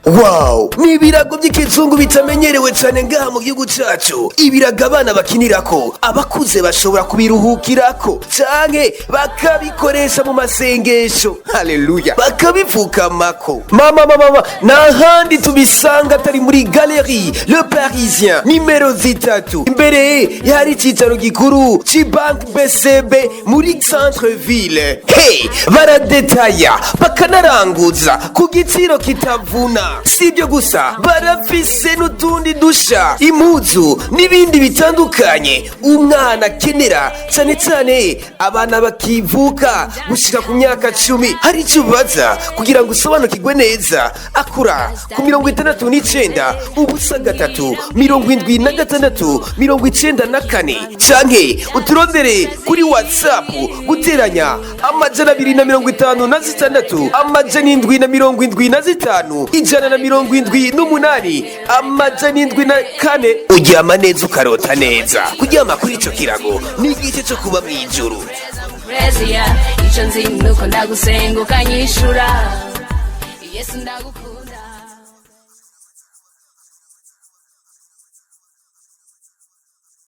Wow, ni ibirago by'ikizungu bitamenyerewe cyane ngaha mu gihugu cyacu. Ibirago abana bakinirako, abakuze bashobora kubiruhukirako canke bakabikoresha mu masengesho. Haleluya, bakabipfukamako. Mama, mama, mama, nta handi tubisanga atari muri Galerie Le Parisien, nimero 3, imbere yari icicaro gikuru c'Ibank BCB muri centre ville. Hey, baradetaya bakanaranguza ku giciro kitavuna. Si ibyo gusa, barafise n'utundi dusha, impuzu n'ibindi bitandukanye umwana akenera, cyane cyane abana bakivuka gushika ku myaka 10. Hari icyo ubaza kugira ngo usobanukirwe neza, akura ku 69 03 76 94, canke uturondere kuri WhatsApp +256 776 178 704. Uryama neza, ukarota neza. Kuryama kuri ico kirago ni igice cyo kuba mw'ijuru. Prezia, icyo nzi nuko ndagusenga ukanyishura. Yesu, ndagukunda.